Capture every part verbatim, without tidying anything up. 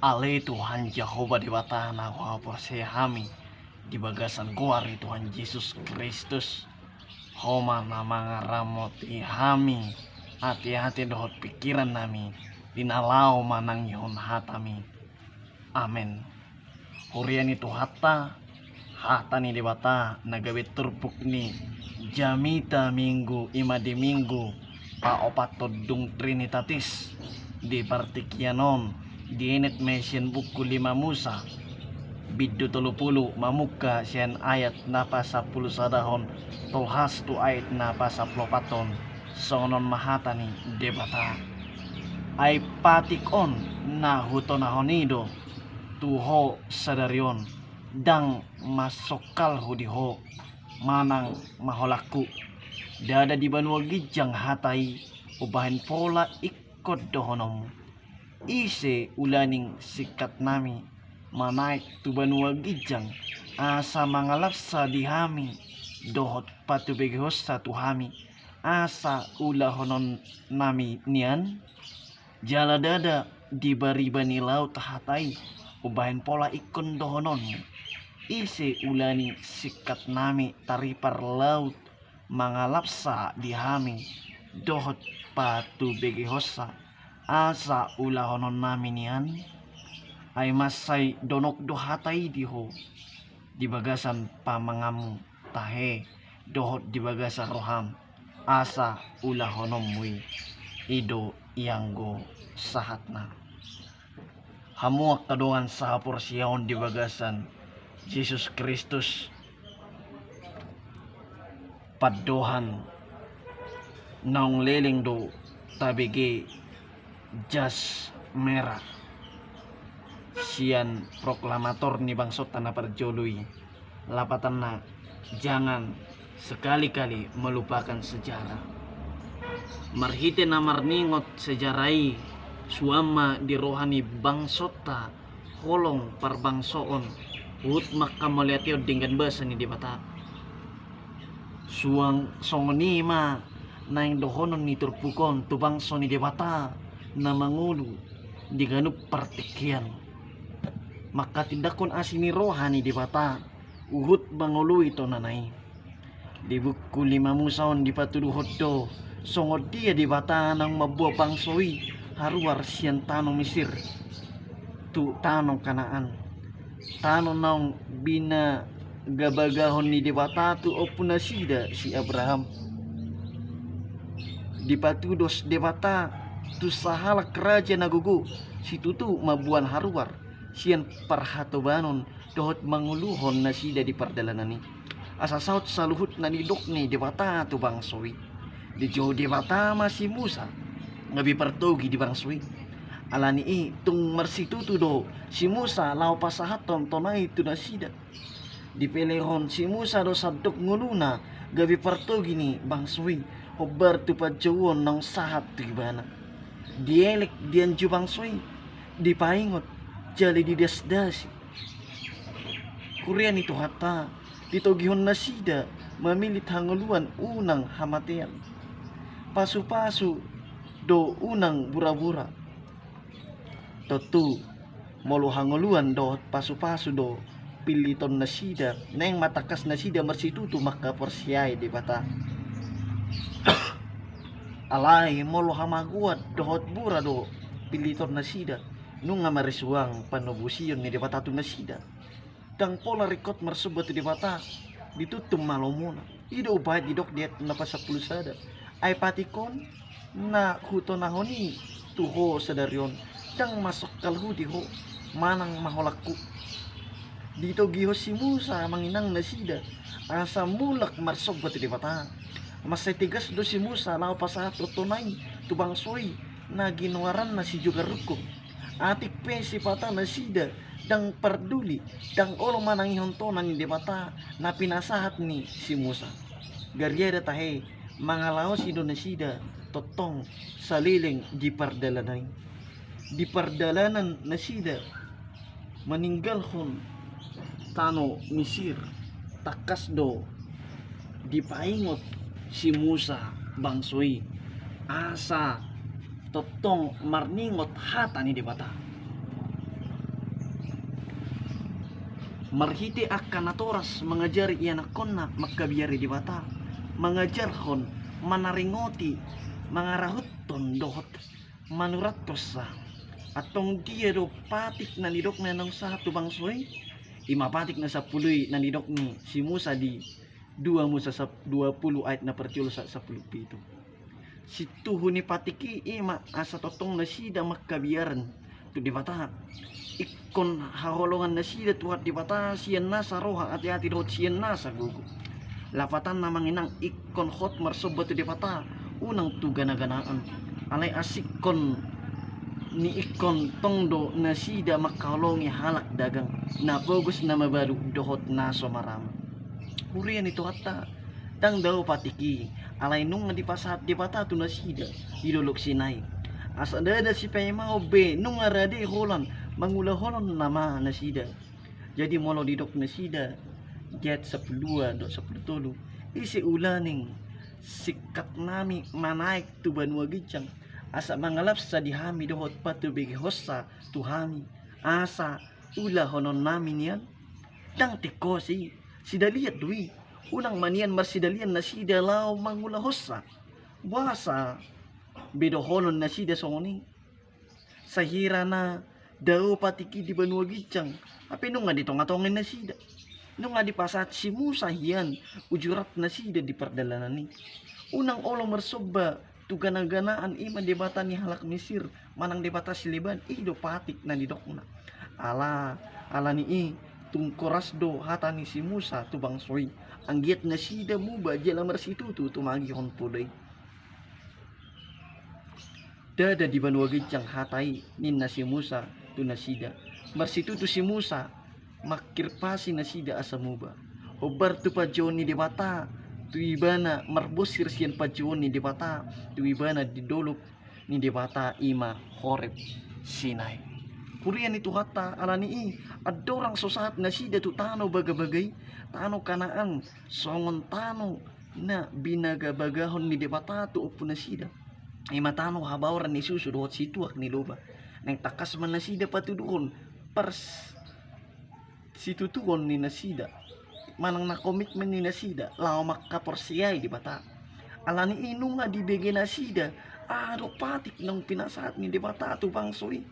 Ale Tuhan Jahowa Debata na huhaporseai hami di bagasan goar ni Tuhan Jesus Kristus, Ho ma na mangaramoti hami, ateate dohot pingkiran nami, di na laho manangihon hataMi. Amen. Huria ni Tuhanta, hata ni Debata na gabe turpuk ni jamita Minggu, i ma di Minggu paopathon dung Trinitatis, di partingkian on dienet ma i sian buku Lima Musa, bindu tolu pulu, mamungka sian ayat na pasampulu sadahon tolhas tu ayat na pasampulu opathon. Songon on ma hata ni Debata: Ai patik on na hutonahon i do tu ho sadari on, ndang masongkalhu di ho manang maholanghu. Ndada di banua ginjang hata i umbahen pola ingkon dohononmu. Ise ulaning singkat nami manaek tu banua ginjang, asa mangalapsa di hami dohot patubegehonsa tu hami, asa ulahonon nami nian? Jala ndada di bariba ni laut hata i umbahen pola ingkon dohononmu. Ise ulaning singkat nami taripar laut mangalapsa di hami dohot patubegehonsa, asa ulahonon nami nian? Ai mansai donok do hata i di ho di bagasan pamanganmu tahe dohot di bagasan roham, asa ulahononmu i. I do i anggo sahatna. Hamu angka dongan sahaporseaon di bagasan Jesus Kristus, pandohan naung leleng do tabege jas merah sian proklamator ni bangsonta na parjolo i. Lapatanna, jangan sekali-kali melupakan sejarah. Marhite na marningot sejarah i, suan ma di roha ni bangsonta holong parbangsoon, huhut mangkamauliateon denggan basa ni Debata. Suang songon i ma naeng dohonon ni turpuk on tu bangso ni Debata na mangolu di ganup partingkian. Manghatindanghon asi ni roha ni Debata huhut mangoloi tonana i. Di buku Lima Musa on dipatuduhon do songon dia Debata naung mamboan bangso i haruar sian tano Misir tu tano Kanaan, tano naung binagabagahon ni Debata tu ompunasida si Abraham. Dipatudos Debata tu sahalak raja na gogo situtu mamboan haruar sian parhatobanon dohot mangoluhon nasida di pardalanan i, asa saut saluhut na nidok ni Debata tu bangso i. Dijou Debata ma si Musa gabe partogi di bangso i. Alani i tung marsitutu do si Musa laho pasahathon tona i tu nasida. Dipelehon si Musa do sandok ngoluna gabe partogi ni bangso i, hombar tu panjouon naung sahat tu ibana. Dielek dianju bangso i, dipaingot, jala didasdasi. Huria ni Tuhanta, ditogihon nasida mamillit hangoluan unang hamatean, pasupasu do unang burabura. Tontu molo hangoluan dohot pasupasu do pilliton nasida, naeng ma tangkas nasida marsitutu manghaporseai Debata. Alai molo hamagoan dohot bura do pilliton nasida, nunga marisuang panobusion ni Debata tu nasida. Ndang pola ringkot marsomba tu Debata, dituntung ma lomona. I do umbahen didok di ayat na pasampulu sada: Ai patik on na hutonahon i tu ho sadari on, ndang masongkalhu di ho manang maholanghu. Ditogihon si Musa manginang nasida asa mulak marsomba tu Debata. Mansai tegas do si Musa laho pasahathon tona i tu bangso i na ginoaranna sijogar rungkung. Atik pe sipata nasida ndang parduli, ndang olo manangihon tona ni Debata na pinasahat ni si Musa. Gariada tahe, mangalaosi do nasida tongtong saleleng di pardalanan i. Di pardalanan nasida maninggalhon tano Misir, tangkas do dipaingot si Musa bangso i asa tongtong marningot hata ni Debata. Marhite angka natoras mangajari ianakkonna mangkabiari Debata, mangajarhon, manaringoti, mangarahuthon dohot manurathonsa. Antong dia do patik na nidokna naung sahat tu bangso i? Ima patik na sampulu i na nidok ni si Musa di dua Musa sap-, dua pulu ayat na parjolo sahat sampulu pitu. Situhu ni patik i ima asa tongtong nasida mangkabiaran tu Debata. Ingkon haholongan nasida Tuhan Debata sian nasa roha, ate-ate dohot sian nasa gogo. Lapatanna amang inang, ingkon hot marsomba tu Debata, unang tu gana-ganaan. Alai asingkon ni ingkon tong do nasida mangkaholongi halak dagang na pogos, na mabalu dohot na so marama. Huria ni Tuhanta, ndang dao patik i, alai nunga dipasahat Debata tu nasida di Dolok Sinai. Asa ndada sipaimaon be, nunga rade holan mangulahonon nama nasida. Jadi molo didok nasida di ayat sampulu dua dohot sampulu tolu, ise ulaning singkat nami manaek tu banua ginjang, asa mangalapsa di hami dohot patubegehonsa tu hami, asa ulahonon nami nian? Ndang tingkos i, sidalian do i. Unang ma nian marsidalian nasida laho mangulahonsa. Boasa be dohonon nasida songon i? Sahira na dao patik i di banua ginjang, hape nunga di tonga-tonga nasida. Nunga dipasahat si Musa hian uju rap nasida di pardalanan i. Unang olo marsomba tu gana-ganaan, ima debata ni halak Misir, manang debata sileban, i do patik na nidokna. Ala, ala ni i, tung horas do hata ni si Musa tu bangso i, anggiat nasida muba jala marsitutu tumagihon poda i. Ndada di banua ginjang hata i, ninna si Musa tu nasida. Marsitutu si Musa, mangkirpasi nasida asa muba. Hombar tu panjouon ni Debata, tu ibana marbonsir sian panjouon ni Debata, tu ibana di dolok ni Debata, ima Horeb, Sinai. Huria ni Tuhanta, ala ni i, andorang so sahat nasida tu tano bagabaga i, tano Kanaan, songon tano na binagabagahon ni Debata tu ompu nasida, ima tano habaoran ni susu dohot situak ni loba. Naeng tangkas ma nasida patuduhon pars-, situtuon ni nasida, manang na komitmen ni nasida laho mangkaporseai Debata. Ala ni i nunga dibege nasida aha do patik naung pinasahat ni Debata tu bangso i.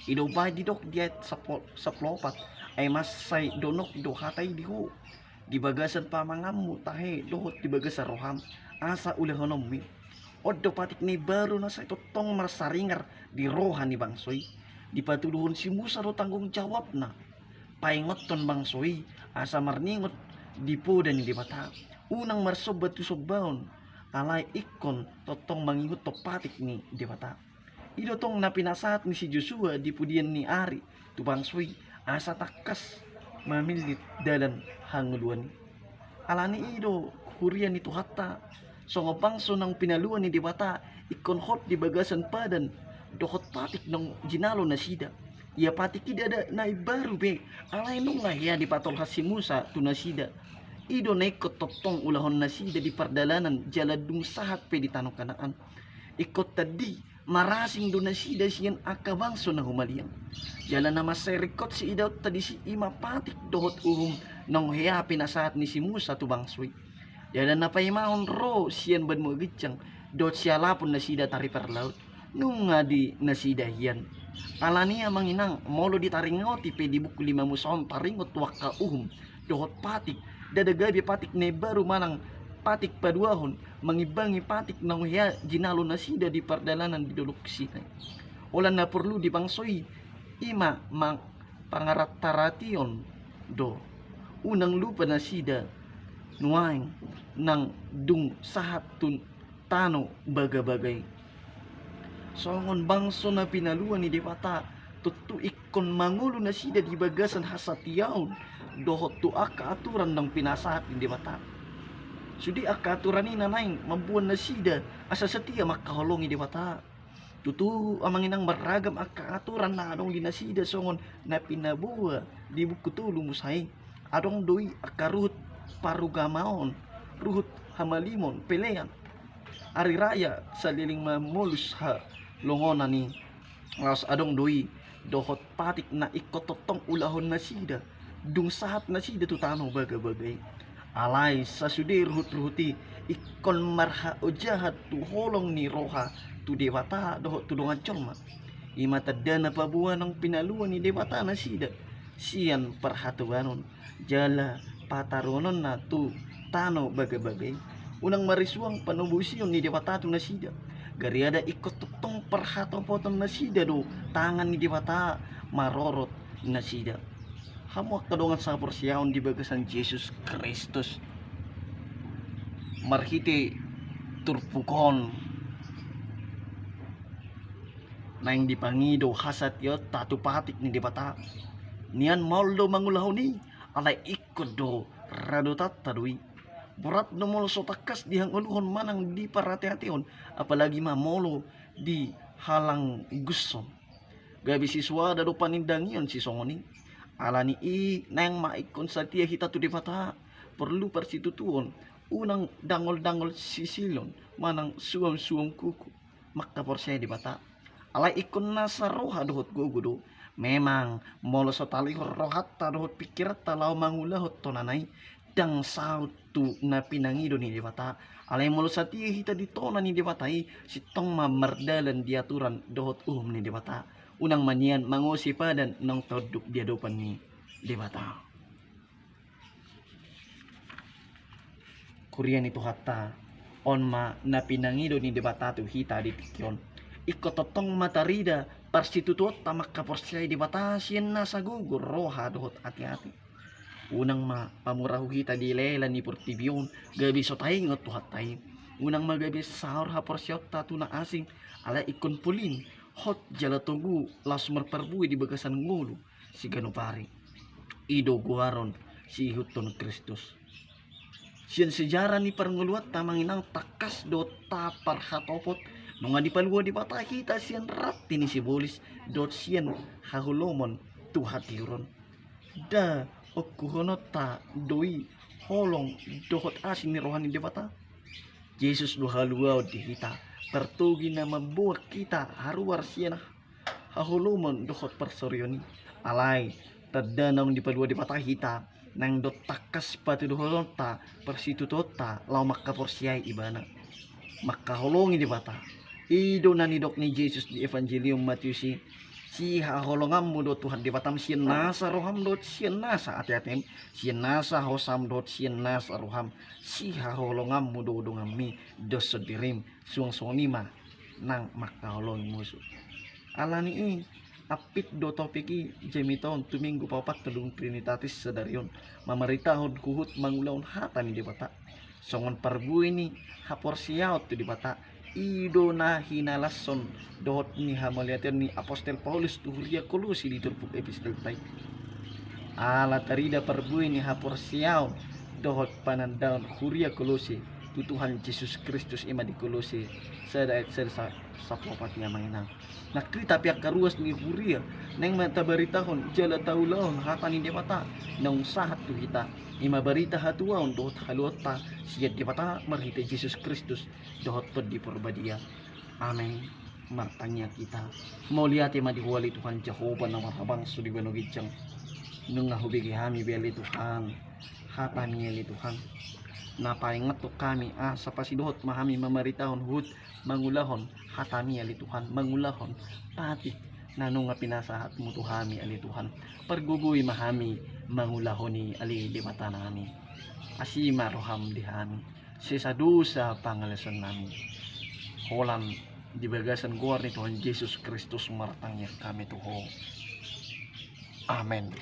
I do baen didok di ayat sapo-, sampulu opat, ai mansai donok do hata i di ho di bagasan pamanganmu tahe dohot di bagasan roham, asa ulahononmu i. On do patik na imbaru na sai tongtong marsaringar di roha ni bangso i. Dipatuduhon si Musa do tanggung jawabna paingothon bangso i asa marningot di poda ni Debata. Unang marsomba tu sombaon, alai ingkon tongtong mangihuthon patik ni Debata. I do tong na pinasahat ni si Josua di pudian ni ari tu bangso i, asa tangkas mamillit dalan hangoluan i. Ala ni i do, huria ni Tuhanta, songon bangso naung pinalua ni Debata, ingkon hot di bagasan padan dohot patik naung jinalo nasida. Ia patik i ndada na imbaru be, alai nunga hea dipatolhas si Musa tu nasida. I do na ingkon tongtong ulahon nasida di pardalanan jala dung sahat pe di tano Kanaan. Ingkon tandi, marasing do nasida sian angka bangso na humaliang. Jala na mansai ringkot siidaonta disi ima patik dohot uhum naung hea pinasahat ni si Musa tu bangso i. Jala na paimahon ro sian banua ginjang dohot sialapon nasida tariper laut, nunga di nasida hian. Ala ni i amang inang, molo ditaringoti pe di buku Lima Musa on taringot tu angka uhum dohot patik, ndada gabe patik na imbaru manang patik paduahon mangimbangi patik naung hea jinalo nasida di pardalanan di Dolok Sinai. Holan na porlu di bangso i, ima mang-, pangarat-araton do. Unang lupa nasida nuaeng nang dung sahat tu tano bagabaga i. Songon bangso na pinalua ni Debata, tontu ingkon mangolu nasida di bagasan hasatiaon dohot tu angka aturan naung pinasahat ni Debata. Sude angka aturan i na naeng mamboan nasida asa satia mangkaholongi Debata. Tutu amang inang, marragam angka aturan na adong di nasida songon na pinaboa di buku tolu Musa i. Adong do i angka ruhut parugamaon, ruhut hamalimon, pelean, ari raya saleleng mamolus halongonan i. Laos adong do i dohot patik na ingkon tongtong ulahon nasida, Dung sahat nasida tu tano bagabaga i, alai sasude ruhutruhut i ingkon marhaojahan tu holong ni roha tu Debata dohot tu dongan jolma. I ma tanda na paboa naung pinalua ni Debata nasida sian parhatobanon jala pataruhononna tu tano bagabaga i. Unang marisuang panobusion ni Debata tu nasida. Gariada ingkon tongtong parhatopoton nasida do tangan ni Debata marorot nasida. Hamu angka dongan sahaporseaon di bagasan Jesus Kristus, marhite turpuk on naeng dipangido hasatiaonta tu patik ni Debata. Nian maol do mangulahon i, alai ingkon do radotanta do i. Borat do molo so tangkas dihangoluhon manang diparateatehon, apalagi ma molo dihalanggushon. Gabe sisada do panindangion sisongon i. Alani i naeng ma ingkon satia hita tu Debata, porlu parsitutuon, unang dangoldangol sisilon manang suamsuam kuku mangkaporseai Debata. Alai ingkon nasa roha dohot gogo do. Memang molo so talihon rohanta dohot pingkiranta laho mangulahon tonana i, ndang saut tu na pinangido ni Debata. Alai molo satia hita di tona ni Debata i, sintong ma mardalan di aturan dohot uhum ni Debata. Unang ma nian mangose padan naung taonduk di adopan ni Debata. Huria ni Tuhanta, on ma na pinangido ni Debata tu hita di tingki on. Ingkon tongtong ma tarida parsitutuonta mangkaporseai Debata sian nasa gogo roha dohot ateate. Unang ma pamurahu hita di laelan ni portibi on, gabe so taingot Tuhanta i. Unang ma gabe saor haporseaonta tu na asing, alai ingkon pulin, hot jala togu, laos marparbue di bagasan ngolu siganup ari. I do goaron siihuthon Kristus. Sian sejarah ni parngoluanta, amang inang, tangkas do taparhatopot nunga dipalua Debata hita sian rante ni sibolis dohot sian haholomon tu hatiuron. Nda ongkuhononta do i holong dohot asi ni roha ni Debata? Jesus do haluaon di hita, partogi na mamboan hita haruar sian haholomon dohot parsorion i. Alai tanda naung dipalua Debata hita, naeng do tangkas patuduhononta parsitutuonta laho mangkaporseai Ibana. Mangkaholongi Debata. I do na nidok ni Jesus di Evangelium Matius i: Sihaholonganmu do Tuhan Debatam sian nasa roham dohot sian nasa ateatem, sian nasa hosam dohot sian nasa roham. Sihaholonganmu do donganmi dohot sondirim. Suang songon i ma nang mangkaholongi musu. Alani i, ampit do topik i jamita on tu Minggu paopathon dung Trinitatis sadari on, mamaritahon huhut mangulahon hata ni Debata. Songon parbue ni haporseaon tu Debata, i do na hinalashon dohot nihamauliateon ni apostel Paulus tu huria Kolose di turpuk epistelta i. Ala tarida parbue ni haporseaon dohot panandaon huria Kolose tu Tuhan Jesus Kristus, i ma di Kolose sada ayat sada sa-, sampulu opat i, amang inang. Nangkin i, tapi angka ruas ni huria, naeng ma tabaritahon jala taulahon hata ni Debata naung sahat tu hita, i ma barita hatuaon dohot haluaonta sian Debata marhite Jesus Kristus dohot Tondi Porbadia. Amen. Martangiang hita. Mauliate ma di Ho ale Tuhan Jahowa na marhabangsa di banua ginjang. Nunga hubege hami be ale Tuhan hatami ale Tuhan, na paingothon hami asa pasidohot ma hami mamaritahon huhut mangulahon hatami ale Tuhan, mangulahon patik na nunga pinasahatmu tu hami ale Tuhan. Pargogoi ma hami mangulahon i ale Debata nami. Asi ma roham di hami, sesa dosa pangalaosion nami. Holan di bagasan goar ni Tuhan Jesus Kristus martangiang hami tu Ho. Amen.